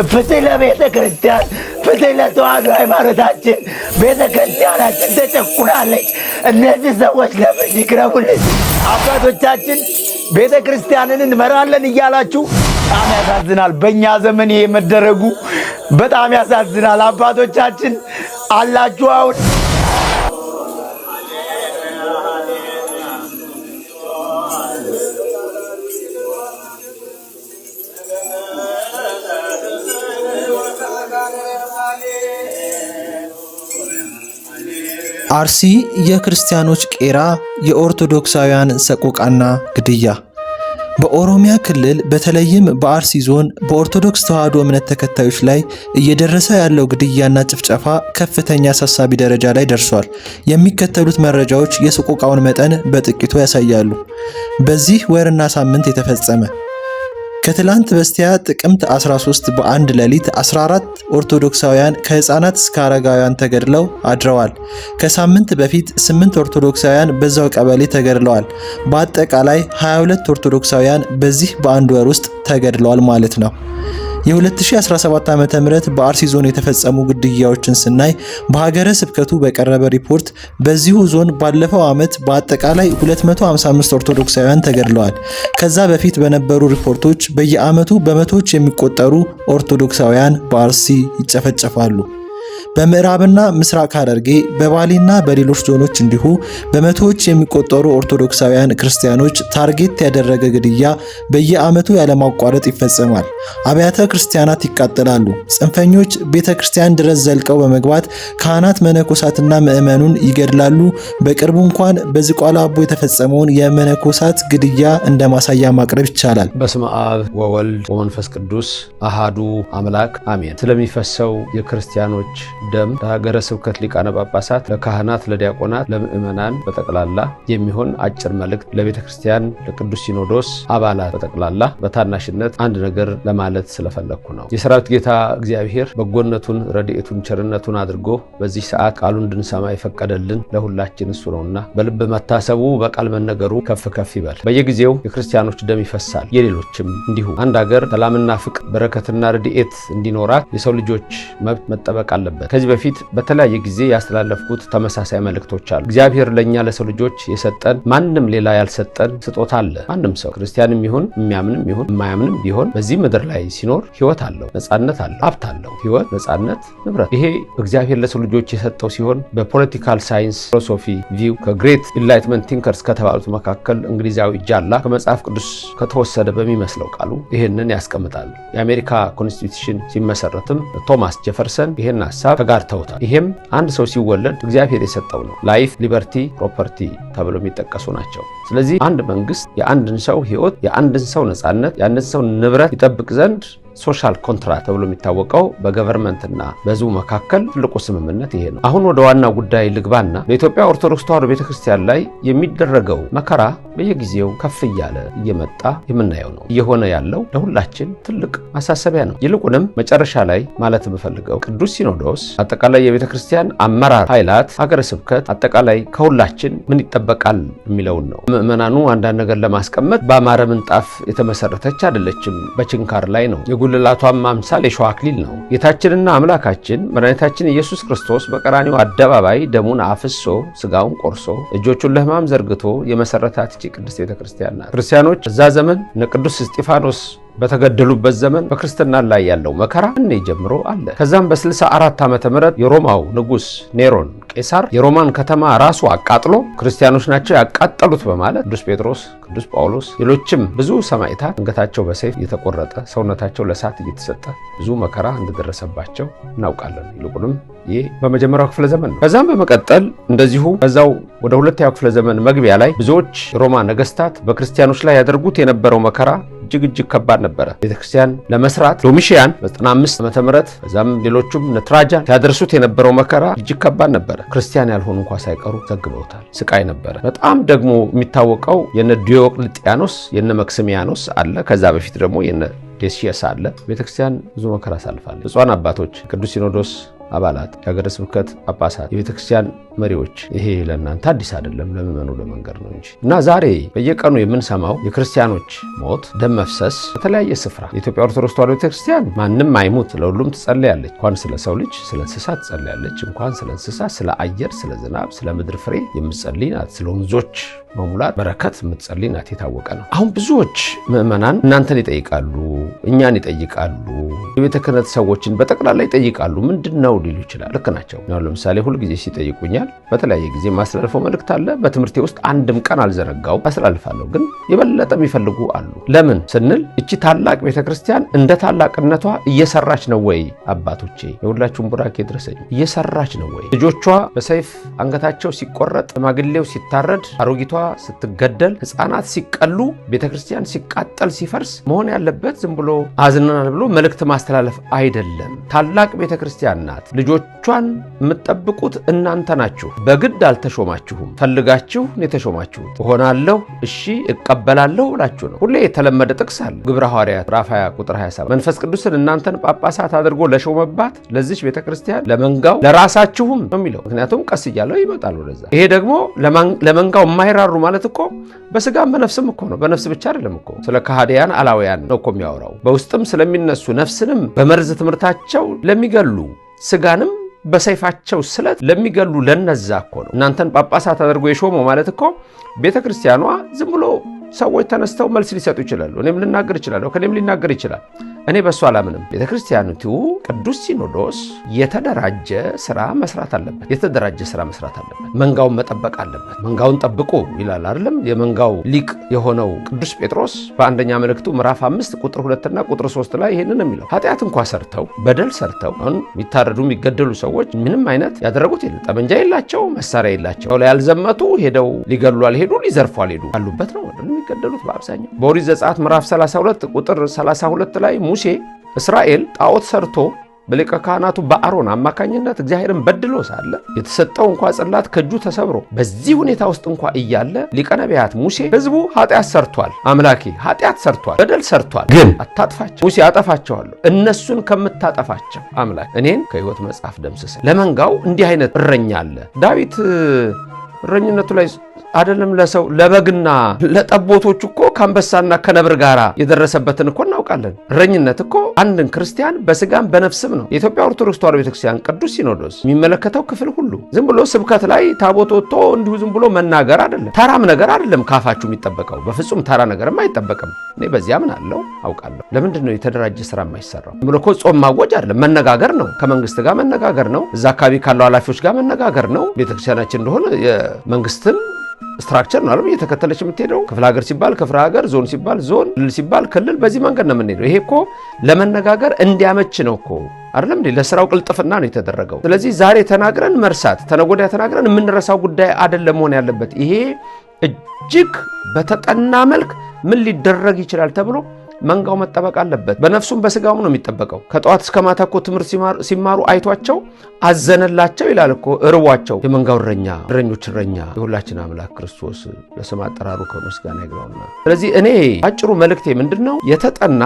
ፍትህ ለቤተ ክርስቲያን፣ ፍትህ ለተዋህዶ ሃይማኖታችን። ቤተ ክርስቲያናችን ተጨቁናለች። እነዚህ ሰዎች ለፍርድ ይቅረቡልን። አባቶቻችን ቤተ ክርስቲያንን እንመራለን እያላችሁ በጣም ያሳዝናል። በእኛ ዘመን ይሄ መደረጉ በጣም ያሳዝናል። አባቶቻችን አላችሁ አሁን። አርሲ የክርስቲያኖች ቄራ፣ የኦርቶዶክሳውያን ሰቆቃና ግድያ። በኦሮሚያ ክልል በተለይም በአርሲ ዞን በኦርቶዶክስ ተዋሕዶ እምነት ተከታዮች ላይ እየደረሰ ያለው ግድያና ጭፍጨፋ ከፍተኛ አሳሳቢ ደረጃ ላይ ደርሷል። የሚከተሉት መረጃዎች የሰቆቃውን መጠን በጥቂቱ ያሳያሉ። በዚህ ወርና ሳምንት የተፈጸመ፦ ከትላንት በስቲያ ጥቅምት 13 በአንድ ሌሊት 14 ኦርቶዶክሳውያን ከህፃናት እስከ አረጋውያን ተገድለው አድረዋል። ከሳምንት በፊት 8 ኦርቶዶክሳውያን በዛው ቀበሌ ተገድለዋል። በአጠቃላይ 22 ኦርቶዶክሳውያን በዚህ በአንድ ወር ውስጥ ተገድለዋል ማለት ነው። የ2017 ዓ.ም በአርሲ ዞን የተፈጸሙ ግድያዎችን ስናይ በሀገረ ስብከቱ በቀረበ ሪፖርት በዚሁ ዞን ባለፈው ዓመት በአጠቃላይ 255 ኦርቶዶክሳውያን ተገድለዋል። ከዛ በፊት በነበሩ ሪፖርቶች በየዓመቱ በመቶዎች የሚቆጠሩ ኦርቶዶክሳውያን በአርሲ ይጨፈጨፋሉ። በምዕራብና ምስራቅ ሐረርጌ፣ በባሌና በሌሎች ዞኖች እንዲሁ በመቶዎች የሚቆጠሩ ኦርቶዶክሳውያን ክርስቲያኖች target ያደረገ ግድያ በየዓመቱ ያለማቋረጥ ይፈጸማል። አብያተ ክርስቲያናት ይቃጠላሉ። ጽንፈኞች ቤተ ክርስቲያን ድረስ ዘልቀው በመግባት ካህናት፣ መነኮሳትና ምዕመኑን ይገድላሉ። በቅርቡ እንኳን በዝቋላ አቦ የተፈጸመውን የመነኮሳት ግድያ እንደ ማሳያ ማቅረብ ይቻላል። በስመ አብ ወወልድ ወመንፈስ ቅዱስ አሃዱ አምላክ አሜን። ስለሚፈሰው የክርስቲያኖች ደም ለሀገረ ስብከት ሊቃነ ጳጳሳት፣ ለካህናት፣ ለዲያቆናት፣ ለምእመናን በጠቅላላ የሚሆን አጭር መልእክት ለቤተ ክርስቲያን ለቅዱስ ሲኖዶስ አባላት በጠቅላላ በታናሽነት አንድ ነገር ለማለት ስለፈለግኩ ነው። የሰራዊት ጌታ እግዚአብሔር በጎነቱን፣ ረድኤቱን፣ ቸርነቱን አድርጎ በዚህ ሰዓት ቃሉን እንድንሰማ የፈቀደልን ለሁላችን እሱ ነውና በልብ መታሰቡ በቃል መነገሩ ከፍ ከፍ ይበል። በየጊዜው የክርስቲያኖች ደም ይፈሳል፣ የሌሎችም እንዲሁ። አንድ ሀገር ሰላምና ፍቅር፣ በረከትና ረድኤት እንዲኖራት የሰው ልጆች መብት መጠበቅ አለበት። ከዚህ በፊት በተለያየ ጊዜ ያስተላለፍኩት ተመሳሳይ መልእክቶች አሉ። እግዚአብሔር ለእኛ ለሰው ልጆች የሰጠን ማንም ሌላ ያልሰጠን ስጦታ አለ። ማንም ሰው ክርስቲያንም ይሁን የሚያምንም ይሁን የማያምንም ቢሆን በዚህ ምድር ላይ ሲኖር ሕይወት አለው፣ ነጻነት አለው፣ ሀብት አለው። ሕይወት፣ ነጻነት፣ ንብረት። ይሄ እግዚአብሔር ለሰው ልጆች የሰጠው ሲሆን በ political science philosophy view ከ great enlightenment thinkers ከተባሉት መካከል እንግሊዛዊ ጃን ሎክ ከመጽሐፍ ቅዱስ ከተወሰደ በሚመስለው ቃሉ ይህንን ያስቀምጣል። የአሜሪካ constitution ሲመሰረትም ቶማስ ጀፈርሰን ይህን ሀሳብ ተጋርተውታል። ይሄም አንድ ሰው ሲወለድ እግዚአብሔር የሰጠው ነው። Life፣ liberty፣ property ተብሎ የሚጠቀሱ ናቸው። ስለዚህ አንድ መንግስት የአንድን ሰው ህይወት፣ የአንድን ሰው ነጻነት፣ የአንድን ሰው ንብረት ይጠብቅ ዘንድ social contract ተብሎ የሚታወቀው በ government ና በህዝቡ መካከል ትልቁ ስምምነት ይሄ ነው። አሁን ወደ ዋናው ጉዳይ ልግባና በኢትዮጵያ ኦርቶዶክስ ተዋሕዶ ቤተክርስቲያን ላይ የሚደረገው መከራ በየጊዜው ከፍ እያለ እየመጣ የምናየው ነው። እየሆነ ያለው ለሁላችን ትልቅ ማሳሰቢያ ነው። ይልቁንም መጨረሻ ላይ ማለት የምፈልገው ቅዱስ ሲኖዶስ፣ አጠቃላይ የቤተክርስቲያን አመራር ኃይላት፣ ሀገረ ስብከት፣ አጠቃላይ ከሁላችን ምን ይጠበቃል የሚለውን ነው። ምዕመናኑ አንዳንድ ነገር ለማስቀመጥ በአማረ ምንጣፍ የተመሰረተች አይደለችም፣ በችንካር ላይ ነው። የጉልላቷም አምሳል የሸዋ አክሊል ነው። ጌታችንና አምላካችን መድኃኒታችን ኢየሱስ ክርስቶስ በቀራኒው አደባባይ ደሙን አፍሶ ስጋውን ቆርሶ እጆቹን ለሕማም ዘርግቶ የመሰረታት ይህች ቅድስት ቤተክርስቲያን ናት። ክርስቲያኖች እዛ ዘመን እነ ቅዱስ እስጢፋኖስ በተገደሉበት ዘመን በክርስትና ላይ ያለው መከራ እኔ ጀምሮ አለ። ከዛም በ64 ዓመተ ምህረት የሮማው ንጉስ ኔሮን ቄሳር የሮማን ከተማ ራሱ አቃጥሎ ክርስቲያኖች ናቸው ያቃጠሉት በማለት ቅዱስ ጴጥሮስ፣ ቅዱስ ጳውሎስ፣ ሌሎችም ብዙ ሰማዕታት አንገታቸው በሰይፍ እየተቆረጠ ሰውነታቸው ለእሳት እየተሰጠ ብዙ መከራ እንደደረሰባቸው እናውቃለን። ይልቁንም ይህ በመጀመሪያው ክፍለ ዘመን ነው። ከዛም በመቀጠል እንደዚሁ በዛው ወደ ሁለተኛው ክፍለ ዘመን መግቢያ ላይ ብዙዎች የሮማ ነገስታት በክርስቲያኖች ላይ ያደርጉት የነበረው መከራ እጅግ እጅግ ከባድ ነበረ። ቤተክርስቲያን ለመስራት ዶሚሽያን በ95 ዓመተ ምህረት በዛም ሌሎቹም እነ ትራጃን ሲያደርሱት የነበረው መከራ እጅግ ከባድ ነበረ። ክርስቲያን ያልሆኑ እንኳ ሳይቀሩ ዘግበውታል። ስቃይ ነበረ። በጣም ደግሞ የሚታወቀው የነ ዲዮቅልጥያኖስ የነ መክስሚያኖስ አለ። ከዛ በፊት ደግሞ የነ ዴሲየስ አለ። ቤተክርስቲያን ብዙ መከራ አሳልፋለች። ብፁዓን አባቶች፣ ቅዱስ ሲኖዶስ አባላት፣ የሀገረ ስብከት ጳጳሳት፣ የቤተክርስቲያን መሪዎች ይሄ ለእናንተ አዲስ አይደለም፣ ለምእመኑ ለመንገር ነው እንጂ እና ዛሬ በየቀኑ የምንሰማው የክርስቲያኖች ሞት፣ ደም መፍሰስ በተለያየ ስፍራ የኢትዮጵያ ኦርቶዶክስ ተዋሕዶ ቤተክርስቲያን ማንም አይሙት ለሁሉም ትጸልያለች። እንኳን ስለ ሰው ልጅ ስለ እንስሳ ትጸልያለች። እንኳን ስለ እንስሳ ስለ አየር፣ ስለ ዝናብ፣ ስለ ምድር ፍሬ የምትጸልይ ናት። ስለ ወንዞች መሙላት በረከት የምትጸልይ ናት። የታወቀ ነው። አሁን ብዙዎች ምእመናን እናንተን ይጠይቃሉ፣ እኛን ይጠይቃሉ፣ የቤተ ክህነት ሰዎችን በጠቅላላ ይጠይቃሉ። ምንድን ነው ሊሉ ይችላል። ልክ ናቸው። ለምሳሌ ሁልጊዜ ሲጠይቁኛል በተለያየ ጊዜ ማስተላልፈው መልእክት አለ። በትምህርቴ ውስጥ አንድም ቀን አልዘነጋው አስተላልፋለሁ። ግን የበለጠ የሚፈልጉ አሉ። ለምን ስንል እቺ ታላቅ ቤተክርስቲያን እንደ ታላቅነቷ እየሰራች ነው ወይ? አባቶቼ የሁላችሁም ቡራኬ ድረሰኝ። እየሰራች ነው ወይ? ልጆቿ በሰይፍ አንገታቸው ሲቆረጥ፣ ሽማግሌው ሲታረድ፣ አሮጊቷ ስትገደል፣ ሕፃናት ሲቀሉ፣ ቤተክርስቲያን ሲቃጠል ሲፈርስ መሆን ያለበት ዝም ብሎ አዝነናል ብሎ መልእክት ማስተላለፍ አይደለም። ታላቅ ቤተክርስቲያን ናት። ልጆቿን የምትጠብቁት እናንተ ናችሁ። በግድ አልተሾማችሁም። ፈልጋችሁ ነው የተሾማችሁት። እሆናለሁ፣ እሺ እቀበላለሁ ብላችሁ ነው። ሁሌ የተለመደ ጥቅስ አለ። ግብረ ሐዋርያት ምዕራፍ 20 ቁጥር 27 መንፈስ ቅዱስን እናንተን ጳጳሳት አድርጎ ለሾመባት ለዚች ቤተክርስቲያን ለመንጋው ለራሳችሁም ነው የሚለው። ምክንያቱም ቀስ እያለው ይመጣል ወደዛ። ይሄ ደግሞ ለመንጋው የማይራሩ ማለት እኮ በስጋም በነፍስም እኮ ነው። በነፍስ ብቻ አይደለም እኮ ስለ ከሃዲያን አላውያን ነው እኮ የሚያወራው። በውስጥም ስለሚነሱ ነፍስንም በመርዝ ትምህርታቸው ለሚገሉ ስጋንም በሰይፋቸው ስለት ለሚገሉ ለነዛ እኮ ነው እናንተን ጳጳሳት አድርጎ የሾመው ማለት እኮ ቤተ ክርስቲያኗ ዝም ብሎ ሰዎች ተነስተው መልስ ሊሰጡ ይችላሉ። እኔም ልናገር እችላለሁ፣ ከእኔም ሊናገር ይችላል። እኔ በእሱ አላምንም። ቤተ ክርስቲያኒቱ ቅዱስ ሲኖዶስ የተደራጀ ስራ መስራት አለበት። የተደራጀ ስራ መስራት አለበት። መንጋውን መጠበቅ አለበት። መንጋውን ጠብቁ ይላል አይደለም? የመንጋው ሊቅ የሆነው ቅዱስ ጴጥሮስ በአንደኛ መልእክቱ ምዕራፍ 5 ቁጥር 2 እና ቁጥር 3 ላይ ይሄንን የሚለው ኃጢአት እንኳ ሰርተው በደል ሰርተው አሁን የሚታረዱ የሚገደሉ ሰዎች ምንም አይነት ያደረጉት የለም። ጠመንጃ የላቸው፣ መሳሪያ የላቸው፣ ላይ ያልዘመቱ፣ ሄደው ሊገሉ አልሄዱ፣ ሊዘርፉ አልሄዱ አሉበት ነው የሚገደሉት በአብዛኛው። በኦሪት ዘጸአት ምዕራፍ 32 ቁጥር 32 ላይ ሙሴ እስራኤል ጣዖት ሰርቶ በሊቀ ካህናቱ በአሮን አማካኝነት እግዚአብሔርን በድሎ ሳለ የተሰጠው እንኳ ጽላት ከእጁ ተሰብሮ በዚህ ሁኔታ ውስጥ እንኳ እያለ ሊቀ ነቢያት ሙሴ ሕዝቡ ኃጢአት ሰርቷል፣ አምላኬ ኃጢአት ሰርቷል፣ በደል ሰርቷል፣ ግን አታጥፋቸው። ሙሴ አጠፋቸዋለሁ፣ እነሱን ከምታጠፋቸው አምላክ እኔን ከሕይወት መጽሐፍ ደምስሰ። ለመንጋው እንዲህ አይነት እረኛ አለ። ዳዊት እረኝነቱ ላይ አይደለም ለሰው ለበግና ለጠቦቶች እኮ ከአንበሳና ከነብር ጋር የደረሰበትን እኮ እናውቃለን። እረኝነት እኮ አንድን ክርስቲያን በስጋም በነፍስም ነው። የኢትዮጵያ ኦርቶዶክስ ተዋሕዶ ቤተክርስቲያን ቅዱስ ሲኖዶስ የሚመለከተው ክፍል ሁሉ ዝም ብሎ ስብከት ላይ ታቦት ወጥቶ እንዲሁ ዝም ብሎ መናገር አይደለም። ተራም ነገር አይደለም ካፋችሁ የሚጠበቀው፣ በፍጹም ተራ ነገርም አይጠበቅም። እኔ በዚያ ምን አለው አውቃለሁ። ለምንድን ነው የተደራጀ ስራ የማይሰራው? ዝም ብሎ እኮ ጾም ማወጅ አይደለም፣ መነጋገር ነው። ከመንግስት ጋር መነጋገር ነው። እዛ አካባቢ ካለው ኃላፊዎች ጋር መነጋገር ነው። ቤተክርስቲያናችን እንደሆነ የመንግስትን structure ነው አይደል እየተከተለች የምትሄደው። ክፍለ ሀገር ሲባል ክፍለ ሀገር፣ ዞን ሲባል ዞን፣ ክልል ሲባል ክልል፣ በዚህ መንገድ ነው የምንሄደው። ይሄ እኮ ለመነጋገር እንዲያመች ነው እኮ አይደለም እንዴ? ለስራው ቅልጥፍና ነው የተደረገው። ስለዚህ ዛሬ ተናግረን መርሳት፣ ተነገ ወዲያ ተናግረን የምንረሳው ጉዳይ አይደለም መሆን ያለበት። ይሄ እጅግ በተጠና መልክ ምን ሊደረግ ይችላል ተብሎ መንጋው መጠበቅ አለበት። በነፍሱም በስጋውም ነው የሚጠበቀው። ከጠዋት እስከ ማታ እኮ ትምህርት ሲማሩ አይቷቸው አዘነላቸው ይላል እኮ እርቧቸው። የመንጋው እረኛ እረኞች እረኛ የሁላችን አምላክ ክርስቶስ ለስም አጠራሩ ከምስጋና ይግባውና። ስለዚህ እኔ አጭሩ መልእክቴ ምንድን ነው? የተጠና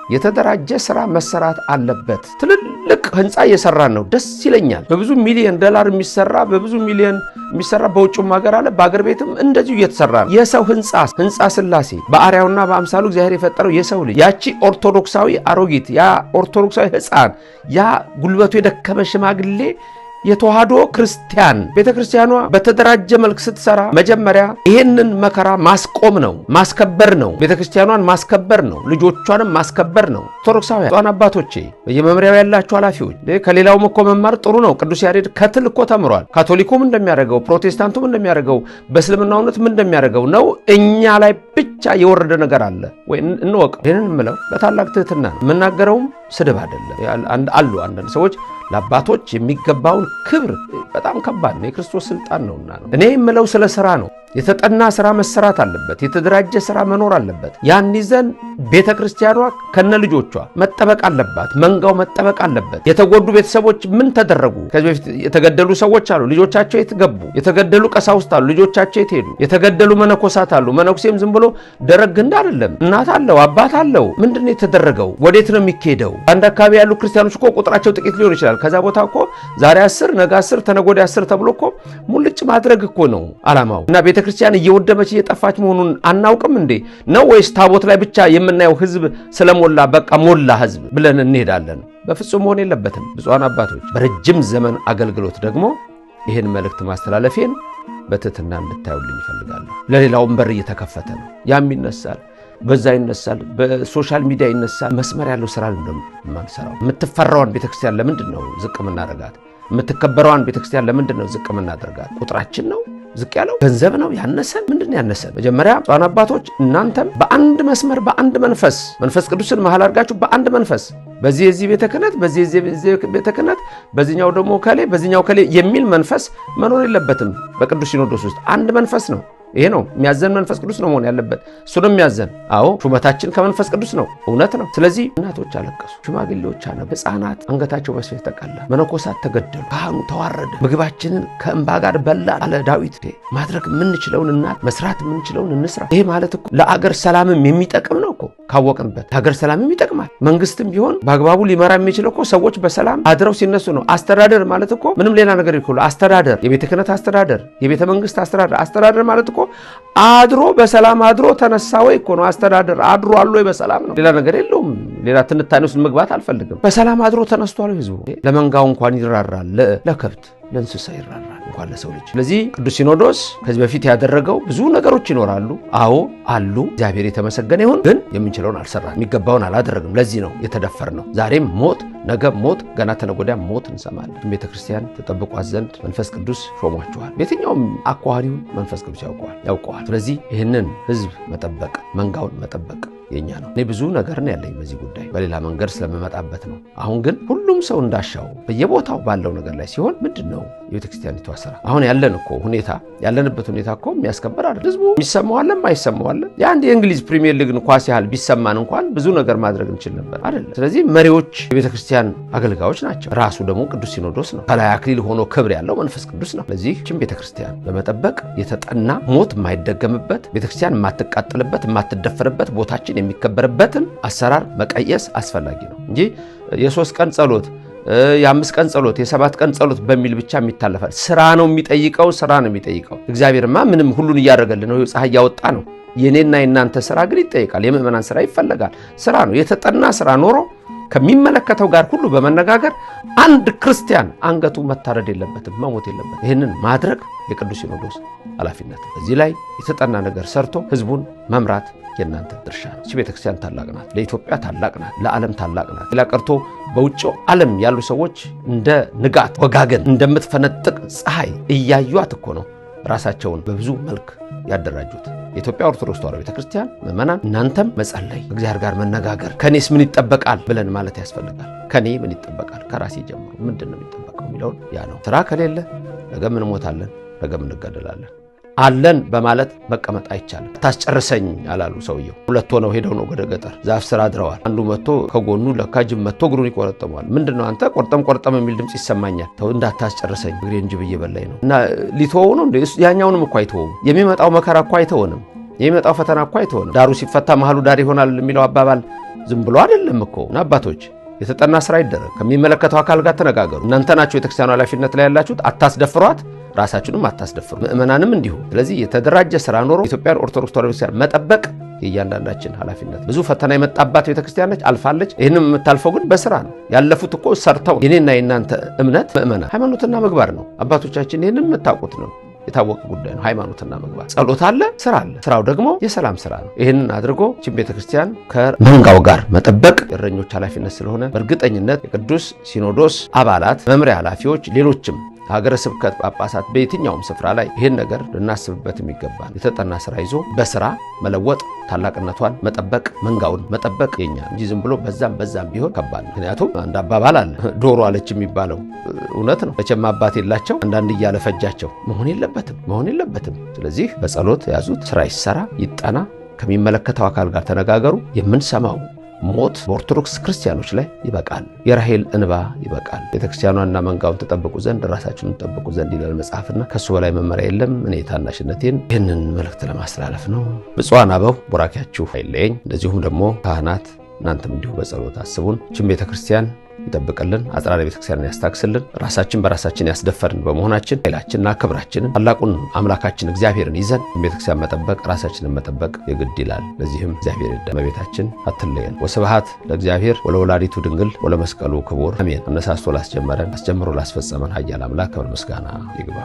የተደራጀ ስራ መሰራት አለበት። ትልልቅ ህንፃ እየሰራን ነው፣ ደስ ይለኛል። በብዙ ሚሊዮን ዶላር የሚሰራ፣ በብዙ ሚሊዮን የሚሰራ በውጭም ሀገር አለ፣ በአገር ቤትም እንደዚሁ እየተሰራ ነው። የሰው ህንፃ፣ ህንፃ ስላሴ፣ በአርአያውና በአምሳሉ እግዚአብሔር የፈጠረው የሰው ልጅ፣ ያቺ ኦርቶዶክሳዊ አሮጊት፣ ያ ኦርቶዶክሳዊ ህፃን፣ ያ ጉልበቱ የደከመ ሽማግሌ የተዋህዶ ክርስቲያን ቤተ ክርስቲያኗ በተደራጀ መልክ ስትሰራ መጀመሪያ ይሄንን መከራ ማስቆም ነው፣ ማስከበር ነው። ቤተ ክርስቲያኗን ማስከበር ነው፣ ልጆቿንም ማስከበር ነው። ኦርቶዶክሳውያን ጧን አባቶቼ፣ በየመምሪያው ያላችሁ ኃላፊዎች ከሌላውም እኮ መማር ጥሩ ነው። ቅዱስ ያሬድ ከትል እኮ ተምሯል። ካቶሊኩም እንደሚያደርገው፣ ፕሮቴስታንቱም እንደሚያደርገው፣ በእስልምናው እምነትም እንደሚያደርገው ነው። እኛ ላይ ብቻ የወረደ ነገር አለ ወይ እንወቀው። ይህንን የምለው በታላቅ ትህትና ነው የምናገረውም፣ ስድብ አይደለም። አሉ አንዳንድ ሰዎች ለአባቶች የሚገባውን ክብር በጣም ከባድ ነው። የክርስቶስ ስልጣን ነውና ነው። እኔ የምለው ስለ ስራ ነው። የተጠና ስራ መሰራት አለበት። የተደራጀ ስራ መኖር አለበት። ያን ይዘን ቤተ ክርስቲያኗ ከነ ልጆቿ መጠበቅ አለባት። መንጋው መጠበቅ አለበት። የተጎዱ ቤተሰቦች ምን ተደረጉ? ከዚህ በፊት የተገደሉ ሰዎች አሉ። ልጆቻቸው የት ገቡ? የተገደሉ ቀሳውስት አሉ። ልጆቻቸው የት ሄዱ? የተገደሉ መነኮሳት አሉ። መነኩሴም ዝም ብሎ ደረግ ግንድ አይደለም። እናት አለው፣ አባት አለው። ምንድን ነው የተደረገው? ወዴት ነው የሚካሄደው? አንድ አካባቢ ያሉ ክርስቲያኖች እኮ ቁጥራቸው ጥቂት ሊሆን ይችላል። ከዛ ቦታ እኮ ዛሬ 10 ነገ 10 ተነገ ወዲያ 10 ተብሎ እኮ ሙልጭ ማድረግ እኮ ነው ዓላማው። እና ቤተክርስቲያን እየወደመች እየጠፋች መሆኑን አናውቅም እንዴ ነው? ወይስ ታቦት ላይ ብቻ የምናየው ህዝብ ስለሞላ በቃ ሞላ ህዝብ ብለን እንሄዳለን? በፍጹም መሆን የለበትም። ብፁዓን አባቶች በረጅም ዘመን አገልግሎት ደግሞ ይህን መልእክት ማስተላለፌን በትህትና እንድታዩልኝ እፈልጋለሁ። ለሌላውም በር እየተከፈተ ነው። ያም ይነሳል፣ በዛ ይነሳል፣ በ social media ይነሳል። መስመር ያለው ስራ እንደማንሰራው የምትፈራዋን ቤተክርስቲያን ለምንድን ነው ዝቅ የምናደርጋት? የምትከበረዋን ቤተክርስቲያን ለምንድን ነው ዝቅ የምናደርጋት? ቁጥራችን ነው ዝቅ ያለው? ገንዘብ ነው ያነሰን? ምንድን ነው ያነሰን? መጀመሪያ ብፁዓን አባቶች እናንተም በአንድ መስመር በአንድ መንፈስ መንፈስ ቅዱስን መሃል አድርጋችሁ በአንድ መንፈስ በዚህ የዚህ ቤተ ክህነት በዚህ የዚህ ቤተ ክህነት በዚህኛው ደግሞ ከሌ በዚህኛው ከሌ የሚል መንፈስ መኖር የለበትም። በቅዱስ ሲኖዶስ ውስጥ አንድ መንፈስ ነው። ይሄ ነው የሚያዘን፣ መንፈስ ቅዱስ ነው መሆን ያለበት። እሱ ነው የሚያዘን። አዎ ሹመታችን ከመንፈስ ቅዱስ ነው፣ እውነት ነው። ስለዚህ እናቶች አለቀሱ፣ ሽማግሌዎች አነቡ፣ ሕፃናት አንገታቸው በሰይፍ ተቀላ፣ መነኮሳት ተገደሉ፣ ካህኑ ተዋረደ። ምግባችንን ከእንባ ጋር በላ አለ ዳዊት። ማድረግ የምንችለውን እናት መስራት የምንችለውን እንስራ። ይሄ ማለት እኮ ለአገር ሰላምም የሚጠቅም ነው እኮ ካወቅንበት፣ ለአገር ሰላምም ይጠቅማል። መንግስትም ቢሆን በአግባቡ ሊመራ የሚችለው እኮ ሰዎች በሰላም አድረው ሲነሱ ነው። አስተዳደር ማለት እኮ ምንም ሌላ ነገር ይኮ አስተዳደር፣ የቤተ ክህነት አስተዳደር፣ የቤተ መንግስት አስተዳደር፣ አስተዳደር ማለት እኮ አድሮ በሰላም አድሮ ተነሳ ወይ እኮ ነው አስተዳደር። አድሮ አለ ወይ በሰላም ነው፣ ሌላ ነገር የለውም። ሌላ ትንታኔ ውስጥ መግባት አልፈልግም። በሰላም አድሮ ተነስቷል ህዝቡ። ለመንጋው እንኳን ይራራል፣ ለከብት ለእንስሳ ይራራል እንኳን ለሰው ልጅ። ስለዚህ ቅዱስ ሲኖዶስ ከዚህ በፊት ያደረገው ብዙ ነገሮች ይኖራሉ። አዎ አሉ፣ እግዚአብሔር የተመሰገነ ይሁን። ግን የምንችለውን አልሰራንም፣ የሚገባውን አላደረግንም። ለዚህ ነው የተደፈርነው። ዛሬም ሞት፣ ነገ ሞት፣ ገና ተነገ ወዲያ ሞት እንሰማለን። ቤተክርስቲያን ተጠብቋት ዘንድ መንፈስ ቅዱስ ሾሟችኋል። በየትኛውም አኳኋን ይሁን መንፈስ ቅዱስ ያውቀዋል። ስለዚህ ይህንን ህዝብ መጠበቅ፣ መንጋውን መጠበቅ የኛ ነው። እኔ ብዙ ነገር ነው ያለኝ በዚህ ጉዳይ፣ በሌላ መንገድ ስለምመጣበት ነው። አሁን ግን ሁሉም ሰው እንዳሻው በየቦታው ባለው ነገር ላይ ሲሆን ምንድን ነው የቤተክርስቲያኒቷ ስራ? አሁን ያለን እኮ ሁኔታ ያለንበት ሁኔታ እኮ የሚያስከብር አይደል። ህዝቡ የሚሰማው አለ የማይሰማው አለ። የአንድ የእንግሊዝ ፕሪሚየር ሊግን ኳስ ያህል ቢሰማን እንኳን ብዙ ነገር ማድረግ እንችል ነበር አይደለም። ስለዚህ መሪዎች የቤተክርስቲያን አገልጋዮች ናቸው። ራሱ ደግሞ ቅዱስ ሲኖዶስ ነው። ከላይ አክሊል ሆኖ ክብር ያለው መንፈስ ቅዱስ ነው። ስለዚህ ይህችን ቤተክርስቲያን በመጠበቅ የተጠና ሞት የማይደገምበት፣ ቤተክርስቲያን የማትቃጠልበት፣ የማትደፈርበት፣ ቦታችን የሚከበርበትን አሰራር መቀየስ አስፈላጊ ነው እንጂ የ3 ቀን ጸሎት፣ የ5 ቀን ጸሎት፣ የ7 ቀን ጸሎት በሚል ብቻ የሚታለፋል። ስራ ነው የሚጠይቀው፣ ስራ ነው የሚጠይቀው። እግዚአብሔርማ ምንም ሁሉን እያደረገልን ነው፣ ፀሐይ እያወጣ ነው። የኔና የናንተ ስራ ግን ይጠይቃል። የምእመናን ስራ ይፈለጋል። ስራ ነው፣ የተጠና ስራ ኖሮ ከሚመለከተው ጋር ሁሉ በመነጋገር አንድ ክርስቲያን አንገቱ መታረድ የለበትም፣ መሞት የለበትም። ይህንን ማድረግ የቅዱስ ሲኖዶስ ኃላፊነት። እዚህ ላይ የተጠና ነገር ሰርቶ ህዝቡን መምራት የእናንተ ድርሻ ነው። እቺ ቤተክርስቲያን ታላቅ ናት፣ ለኢትዮጵያ ታላቅ ናት፣ ለዓለም ታላቅ ናት። ሌላ ቀርቶ በውጭው ዓለም ያሉ ሰዎች እንደ ንጋት ወጋገን እንደምትፈነጥቅ ፀሐይ እያዩት እኮ ነው ራሳቸውን በብዙ መልክ ያደራጁት። የኢትዮጵያ ኦርቶዶክስ ተዋሕዶ ቤተክርስቲያን ምእመናን፣ እናንተም መጸለይ፣ እግዚአብሔር ጋር መነጋገር፣ ከኔስ ምን ይጠበቃል ብለን ማለት ያስፈልጋል። ከኔ ምን ይጠበቃል? ከራሴ ጀምሮ ምንድን ነው የሚጠበቀው የሚለውን ያ ነው። ስራ ከሌለ ነገም እንሞታለን፣ ነገም እንገደላለን። አለን በማለት መቀመጥ አይቻልም። ታስጨርሰኝ አላሉ ሰውየው። ሁለት ሆነው ሄደው ነው ወደ ገጠር ዛፍ ስር አድረዋል። አንዱ መጥቶ ከጎኑ ለካ ጅብ መጥቶ እግሩን ይቆረጥመዋል። ምንድነው አንተ ቆርጠም ቆርጠም የሚል ድምፅ ይሰማኛል። ተው እንዳታስጨርሰኝ እግሬን ጅብ እየበላኝ ነው። እና ሊተወው ነው እንዴ? ያኛውንም እኮ አይተወውም። የሚመጣው መከራ እኮ አይተወንም። የሚመጣው ፈተና እኮ አይተወንም። ዳሩ ሲፈታ መሃሉ ዳር ይሆናል የሚለው አባባል ዝም ብሎ አይደለም እኮ። እና አባቶች የተጠና ስራ ይደረግ። ከሚመለከተው አካል ጋር ተነጋገሩ። እናንተ ናችሁ የቤተክርስቲያኑ ኃላፊነት ላይ ያላችሁት። አታስደፍሯት፣ ራሳችሁንም አታስደፍሩ፣ ምእመናንም እንዲሁ። ስለዚህ የተደራጀ ስራ ኖሮ ኢትዮጵያን ኦርቶዶክስ ተዋሕዶ ቤተክርስቲያን መጠበቅ የእያንዳንዳችን ኃላፊነት። ብዙ ፈተና የመጣባት ቤተክርስቲያን ነች፣ አልፋለች። ይህንም የምታልፈው ግን በስራ ነው። ያለፉት እኮ ሰርተው። የኔና የእናንተ እምነት ምእመናን ሃይማኖትና ምግባር ነው። አባቶቻችን ይህንም የምታውቁት ነው፣ የታወቀ ጉዳይ ነው። ሃይማኖትና ምግባር፣ ጸሎት አለ፣ ስራ አለ። ስራው ደግሞ የሰላም ስራ ነው። ይህንን አድርጎ ይህችን ቤተክርስቲያን ከመንጋው ጋር መጠበቅ የእረኞች ኃላፊነት ስለሆነ በእርግጠኝነት የቅዱስ ሲኖዶስ አባላት፣ መምሪያ ኃላፊዎች፣ ሌሎችም ሀገረ ስብከት ጳጳሳት በየትኛውም ስፍራ ላይ ይህን ነገር ልናስብበት የሚገባ ነው። የተጠና ስራ ይዞ በስራ መለወጥ፣ ታላቅነቷን መጠበቅ፣ መንጋውን መጠበቅ የኛ እንጂ ዝም ብሎ በዛም በዛም ቢሆን ከባድ ነው። ምክንያቱም አንድ አባባል አለ፣ ዶሮ አለች የሚባለው እውነት ነው። መቼም አባት የላቸው አንዳንድ እያለ ፈጃቸው። መሆን የለበትም፣ መሆን የለበትም። ስለዚህ በጸሎት ያዙት፣ ስራ ይሰራ፣ ይጠና፣ ከሚመለከተው አካል ጋር ተነጋገሩ። የምንሰማው ሞት በኦርቶዶክስ ክርስቲያኖች ላይ ይበቃል። የራሔል እንባ ይበቃል። ቤተክርስቲያኗና መንጋውን ተጠብቁ ዘንድ ራሳችሁን ተጠብቁ ዘንድ ይላል መጽሐፍና ከሱ በላይ መመሪያ የለም። እኔ ታናሽነቴን ይህንን መልእክት ለማስተላለፍ ነው። ብፁዓን አበው ቡራኬያችሁ አይለየኝ። እንደዚሁም ደግሞ ካህናት፣ እናንተም እንዲሁ በጸሎት አስቡን። ይህችን ቤተክርስቲያን ይጠብቅልን፣ አጽራረ ቤተክርስቲያንን ያስታክስልን። ራሳችን በራሳችን ያስደፈርን በመሆናችን ኃይላችንና ክብራችንን ታላቁን አምላካችን እግዚአብሔርን ይዘን ቤተክርስቲያን መጠበቅ ራሳችንን መጠበቅ የግድ ይላል። ለዚህም እግዚአብሔር ይርዳን፣ እመቤታችን አትለየን። ወስብሐት ለእግዚአብሔር ወለወላዲቱ ድንግል ወለመስቀሉ ክቡር አሜን። አነሳስቶ ላስጀመረን አስጀምሮ ላስፈጸመን ኃያል አምላክ ክብር ምስጋና ይግባ።